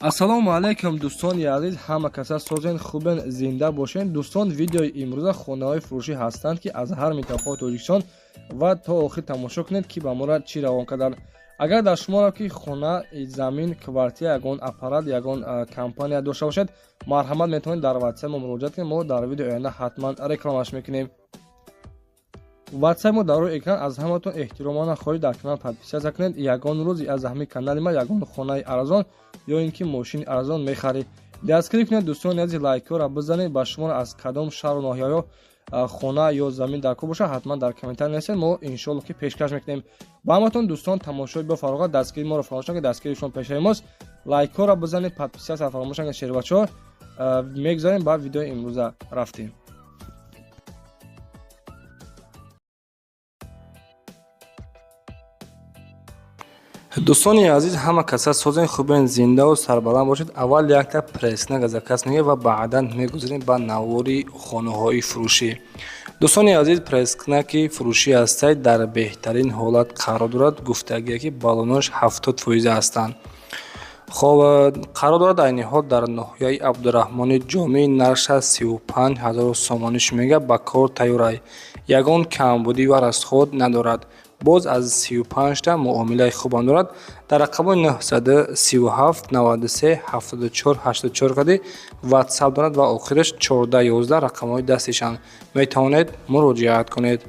Ассалому алайкум, дӯстони азиз, ҳама каса созен, хубен, зинда бошен. Дӯстон, видеои имрӯза хонаҳои фурӯшӣ ҳастанд, ки аз ҳар минтақаи Тоҷикистон, ва то охир тамошо кунед, ки ба мора чӣ равон карданд. Агар дар шуморо ки хона, замин, квартира, ягон аппарат, ягон компания дошта бошед, марҳамат, метавонед дар ватсап мо муроҷиат кунед. Мо дар видеои оянда ҳатман рекламаш мекунем. Ватсап мо дар рӯи экран. Аз ҳаматон эҳтиромона хоҳиш, дар канал подписаться кунед. Ягон рӯз аз ҳамин канали ма ягон хонаи арзон ё ин ки мошини арзон мехаред. Дастгирӣ кунед, дӯстони азиз, лайкҳоро бизанед. Ба шуморо аз кадом шаҳру ноҳияҳо хона ё замин дар кор бошад, ҳатман дар комментар нависед, мо иншоалло ки пешкаш мекунем ба ҳаматон. Дӯстон, тамошои бо фароғат, дастгирии моро фаромӯш накунед, дастгирии шумо пешаи мост. Лайкҳоро бизанед, подписаться фаромӯш накунед. Шербачаҳо, мегузарем ба видеои имрӯза, рафтем. Дӯстони азиз, ҳама каса созен, хубен, зиндаву сарбаланд бошед. Аввал якта пресс-кнага заказ мегирем ва баъдан мегузарем ба навори хонаҳои фурӯшӣ. Дӯстони азиз, пресс-кнаки фурӯшӣ ҳастай, дар беҳтарин ҳолат қарор дорад. Гуфтагие ки баллонош 70 фоиза ҳастанд. Хоб, қарор дорад айни ҳол дар ноҳияи Абдураҳмони Ҷомӣ. Нархаш 35 000 сомонӣ мега, ба кор тайёрай, ягон камбудӣ ва расход надорад. Боз аз 35-та муомилаи хубам дорад. Дар рақамҳои 937 93 74 84 қади ватсап дорад ва охираш 14 11 рақамҳои дастишанд, метавонед муроҷиат кунед.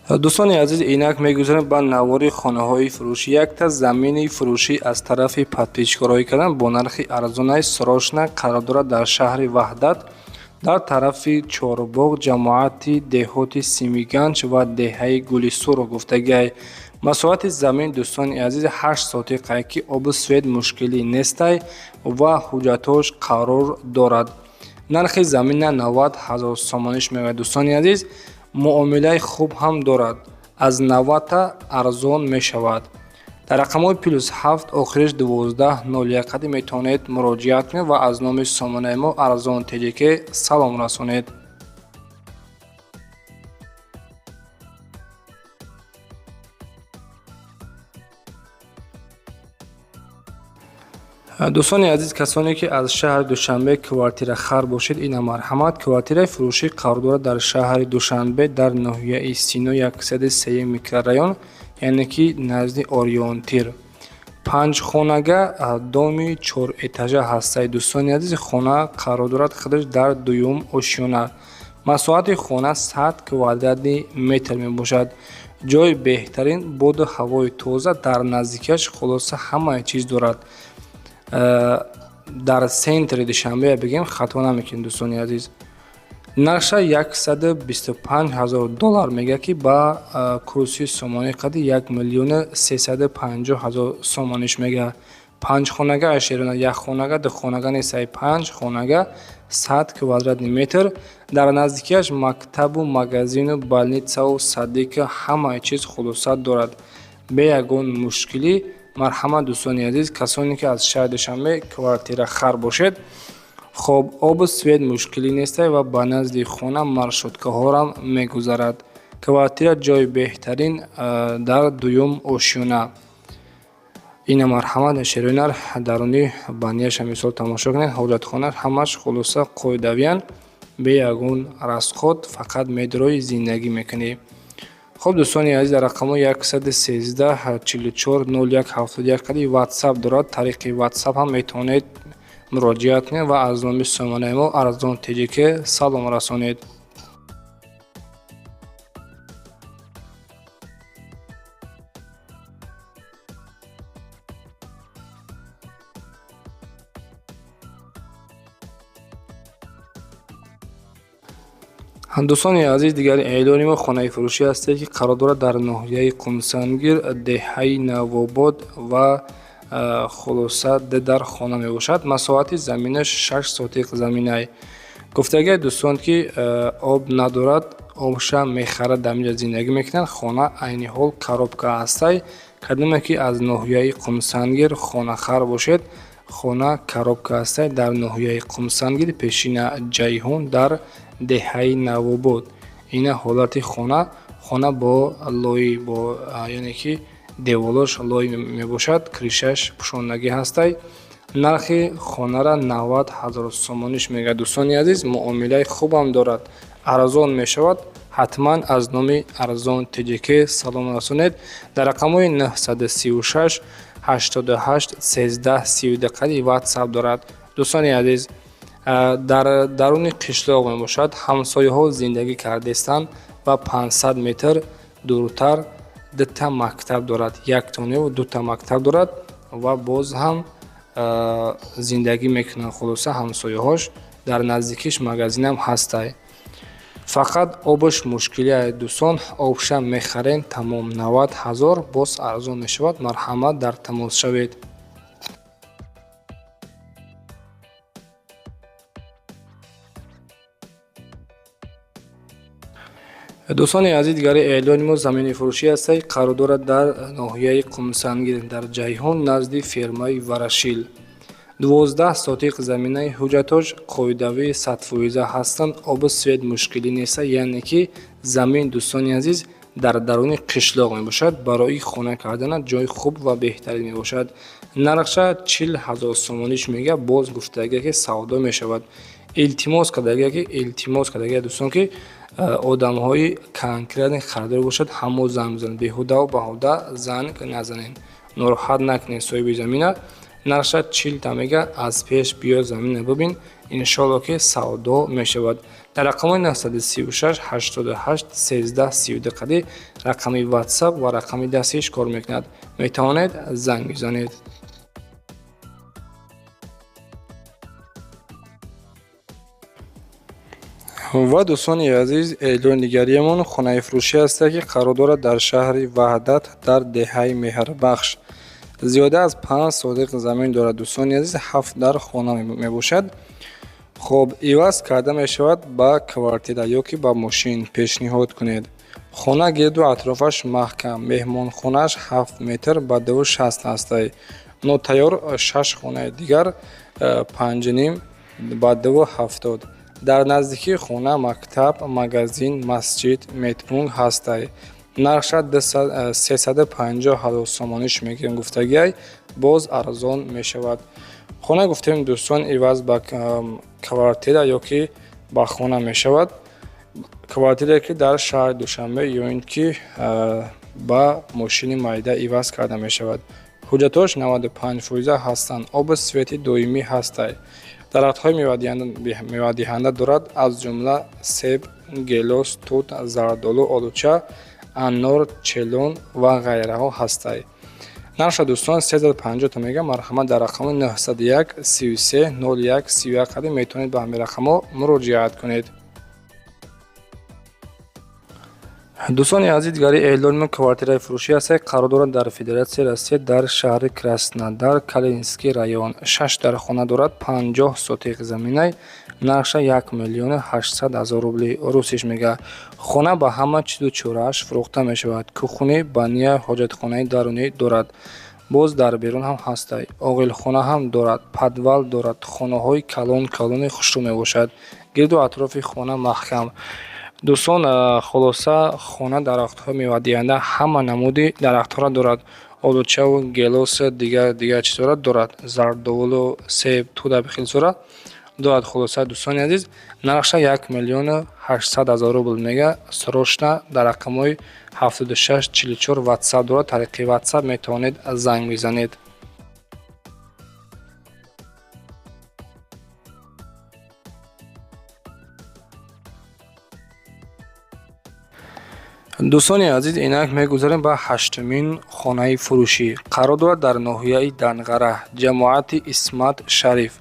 Дӯстони азиз, инак мегузарем ба навори хонаҳои фурӯшӣ. Якта замини фурӯшӣ аз тарафи подписчикҳо роҳӣ кардан бо нархи арзонаи срочно. Қарор дорад дар шаҳри Ваҳдат, дар тарафи Чорбоғ, ҷамоати деҳоти Симиганҷ ва деҳаи Гулисуро гуфтагиай. Масоҳати замин, дӯстони азиз, 8 сотиқае, ки обу свет мушкилӣ нестай ва ҳуҷҷатҳош қарор дорад. Нархи замина 90 000 сомониш меояд. Дӯстони азиз, муомилаи хуб ҳам дорад, аз 90-та арзон мешавад. Дар рақамҳои +7 охириш 12 01 қади метавонед муроҷиат кунед ва аз номи сомонаи мо Арзон ТЖК салом расонед. Дӯстони азиз, касоне ки аз шаҳри Душанбе квартирахар бошед, ина марҳамат, квартираи фурӯшӣ қарор дорад дар шаҳри Душанбе, дар ноҳияи Сино, 103 микрорайон, яъне ки назди Ориёнтир. Панҷхонага, доми чорэтажа ҳастаи. Дӯстони азиз, хона қарор дорад худаш дар дуюм ошёна. Масоҳати хона 100 квадратный метр мебошад. Ҷои беҳтарин, боду ҳавои тоза дар наздикиаш, хулоса, ҳамаи чиз дорад. Дар центри Душанбе бигем, хато намекунем. Дӯстони азиз, нархша 125 000 доллар мегӯяд, ки ба курси сомонӣ қади 1 350 000 сомониш мегӯяд. Панҷ хонага ашерона, як хонага, ду хонага нестай, панҷ хонага, 100 квадратный метр. Дар наздикиаш мактабу магазину больницаву садика, ҳамаи чиз хулоса дорад, бе ягон мушкилӣ. Марҳамат, дӯстони азиз, касоне ки аз шаҳри Душанбе квартира хар бошед. Хоб, обу свет мушкилӣ нестай ва ба назди хона маршруткаҳорам мегузарад. Квартира ҷои беҳтарин, дар дуюм ошёна. Ина марҳамат, шерои дарунӣ банияша мисол тамошо кунед. Ҳоҷатхона ҳамаш хулоса қоидавиянд, бе ягон расход, фақат медрои зиндагӣ мекунӣ. Хуб, дӯстони азиз, дар рақамҳои 113 44 01 71 қади ватсап дорад. Тариқи ватсап ҳам метавонед муроҷиат кунед ва аз номи сомонаи мо Арзон ТЖК салом расонед. Дӯстони азиз, дигари эълони мо хонаи фурӯшӣ ҳастед, ки қарор дорад дар ноҳияи Қумсангир, деҳаи Навобод ва хулоса дар хона мебошад. Масоҳати заминаш 6 сотиқ заминай. Гуфтагиай, дӯстон, ки об надорад, обша мехарад, дар инҷа зиндагӣ мекунад. Хона айни ҳол коробка ҳастай. Кадоме ки аз ноҳияи Қумсангир хонахар бошед, хона коробка ҳастай дар ноҳияи Қумсангир, пешина Ҷайҳун, дар деҳаи Навобод. Ина ҳолати хона. Хона бо лои, бо, яъне ки деволош лой мебошад, крышаш пӯшондагӣ ҳастай. Нархи хонара 90 000 сомониш мегӯяд. Дӯстони азиз, муомилаи хубам дорад, арзон мешавад. Ҳатман аз номи Арзон ТҶК салом расонед. Дар рақамҳои 936 88 13 32 қади ватсап дорад. Дӯстони азиз, дар даруни қишлоқ мебошад, ҳамсояҳо зиндагӣ кардестанд ва 500 метр дуртар дута мактаб дорад, яктоневу дута мактаб дорад ва боз ҳам зиндагӣ мекунанд. Хулоса, ҳамсояҳош дар наздикиш магазинам ҳастай. Фақат обаш мушкилия, дӯстон, обша мехарем, тамом. 90 000, боз арзон мешавад. Марҳамат, дар тамос шавед. Дӯстони азиз, дигари эълони мо замини фурӯшӣ ҳастай. Қарор дорад дар ноҳияи Қумсангир, дар Ҷайҳон, назди фермаи Варашил. 12 сотиқ заминаи, ҳуҷҷатош қоидавии садфоиза ҳастанд, обу свет мушкилӣ неста. Яъне ки замин, дӯстони азиз, дар даруни қишлоқ мебошад, барои хона кардана ҷои хуб ва беҳтарин мебошад. Нархша 40 000 сомониш мега, боз гуфтагия ки савдо мешавад. Илтимос кардагия, дӯстон, ки одамҳои конкретный харидор бошад, ҳамо занг бизанед, беҳудаву баҳуда занг назанед, нороҳат накунед соҳиби замина. Нархша 40 та мега, аз пеш биё, замина бибин, иншоалло ки савдо мешавад. Дар рақамҳои 936 88 13 32 қади рақами ватсап ва рақами дастиш кор мекунад, метавонед занг бизанед. Ва, дӯстони азиз, эълони дигариамон хонаи фурӯшӣ ҳаста, ки қарор дорад дар шаҳри Ваҳдат, дар деҳаи Меҳрбахш. Зиёда аз 5 сотиқ замин дорад, дӯстони азиз, ҳафт дар хона мебошад. Хоб, иваз карда мешавад ба квартира ё ки ба мошин пешниҳод кунед. Хона гирду атрофаш маҳкам, меҳмонхонааш 7 метр ба 2,60 ҳастай. Нотайёр шаш хонаи дигар 5,5 ба 2,70. Дар наздикии хона мактаб, магазин, масҷид, медпункт ҳастай. Нархша 350 000 сомониш мегирем гуфтагиай, боз арзон мешавад. Хона гуфтем, дӯстон, иваз ба квартира ё ки ба хона мешавад, квартирае ки дар шаҳри Душанбе ё ин ки ба мошини майда иваз карда мешавад. Ҳуҷҷатҳош 95 фоиза ҳастанд, обу свети доимӣ ҳастай. Дарахтҳои мевадиҳанда дорад, аз ҷумла себ, гелос, тут, зардолу, олуча, анор, челон ва ғайраҳо ҳастай. Нархша, дӯстон, 350 та мега. Марҳамат, дар рақами 901 33 01 31 қадим метавонед ба ҳамин рақамҳо муроҷиат кунед. Дӯстони азиз, дигари эълони квартираи фурӯшӣ ҳастад. Қарор дорад дар Федератсияи Россия, дар шаҳри Краснодар, Калининский район. Шаш дар хона дорад, 50 сотиқ заминай. Нархша 1 800 000 рубли русиш мега. Хона ба ҳама чизу чорааш фурӯхта мешавад. Кухни, баня, ҳоҷатхонаи дарунӣ дорад, боз дар берун ҳам ҳастай. Оғилхона ҳам дорад, подвал дорад. Хонаҳои калон калони хушрӯ мебошад, гирду атрофи хона маҳкам. Дӯстон, хулоса, хона дарахтҳои мевадиҳанда, ҳама намуди дарахтҳоро дорад, олучаву гелосу дигар дигар чизҳоро дорад, зардолу, себ, тут, хелсора дорад. Хулоса, дӯстони азиз, нархша 1 800 000 рубл мега. Срочно дар рақамҳои 76 44 ватсап дорад, тариқи ватсап метавонед занг бизанед. Дӯстони азиз, инак мегузарем ба ҳаштумин хонаи фурӯшӣ. Қарор дорад дар ноҳияи Данғара, ҷамоати Исмат Шариф,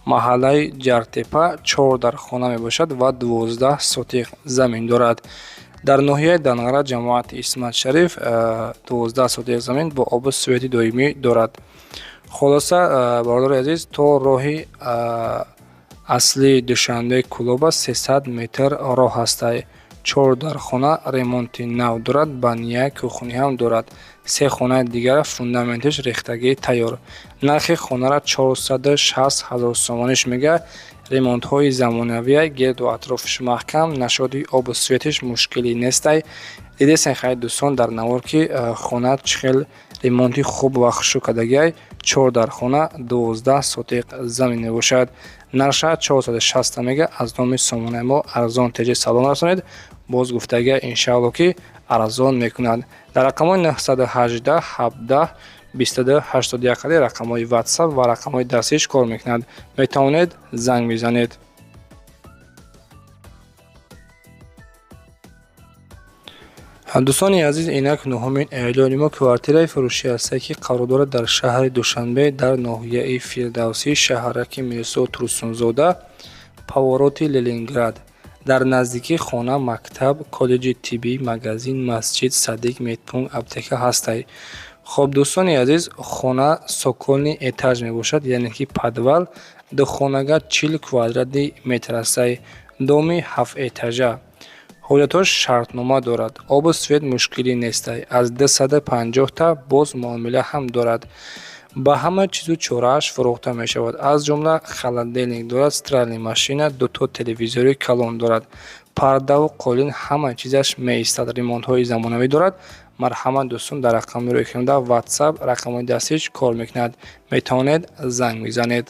маҳаллаи Ҷартепа. Чор дар хона мебошад ва 12 сотиқ замин дорад. Дар ноҳияи Данғара, ҷамоати Исмат Шариф, 12 сотиқ замин бо обу свети доимӣ дорад. Хулоса, бародари азиз, то роҳи аслии Душанбе Кӯлоба 300 метр роҳ ҳастай. Чор дар хона ремонти нав дорад, баня, кухни ҳам дорад. Се хонаи дигар фундаментиш рехтагии тайёр. Нархи хонара 460 000 сомониш мега. Ремонтҳои замонавия, гирду атрофиш маҳкам, нашоди обу светиш мушкилӣ нестай. Дидесен, хайр, дӯстон, дар навор, ки хона чӣ хел ремонти хуб ва хушрӯ кардагиай. Чор дар хона, 12 сотиқ замин мебошад. Нарша 460 мега. Аз номи сомонаи мо Арзон ТЖ салом расонед, боз гуфтагия, иншаалло, ки арзон мекунад. Дар рақамҳои 918 17 22 81 рақамҳои WhatsApp ва рақамҳои дастиш кор мекунад, метавонед занг бизанед. Дӯстони азиз, инак нуҳумин эълони мо квартираи фурӯшӣ ҳастае, ки қарор дорад дар шаҳри Душанбе, дар ноҳияи Фирдавсӣ, шаҳраки Мирсо Турсунзода, повороти Ленинград. Дар наздикии хона мактаб, коллеҷи тиббӣ, магазин, масҷид, садик, медпункт, аптека ҳастай. Хоб, дӯстони азиз, хона цокольный этаж мебошад, яъне ки подвал, духонага, 40 квадратный метр ҳастай. Доми ҳафтэтажа, ҳуҷҷатҳош шартнома дорад, обу свет мушкилӣ нестай. Аз 250-та боз муомила ҳам дорад. Ба ҳама чизу чорааш фурӯхта мешавад, аз ҷумла холодильник дорад, стиральный машина, дуто телевизори калон дорад, пардаву қолин, ҳама чизаш меистад, ремонтҳои замонавӣ дорад. Марҳамат, дӯстон, дар рақами рӯи экран WhatsApp, рақамҳои дастиш кор мекунад, метавонед занг бизанед.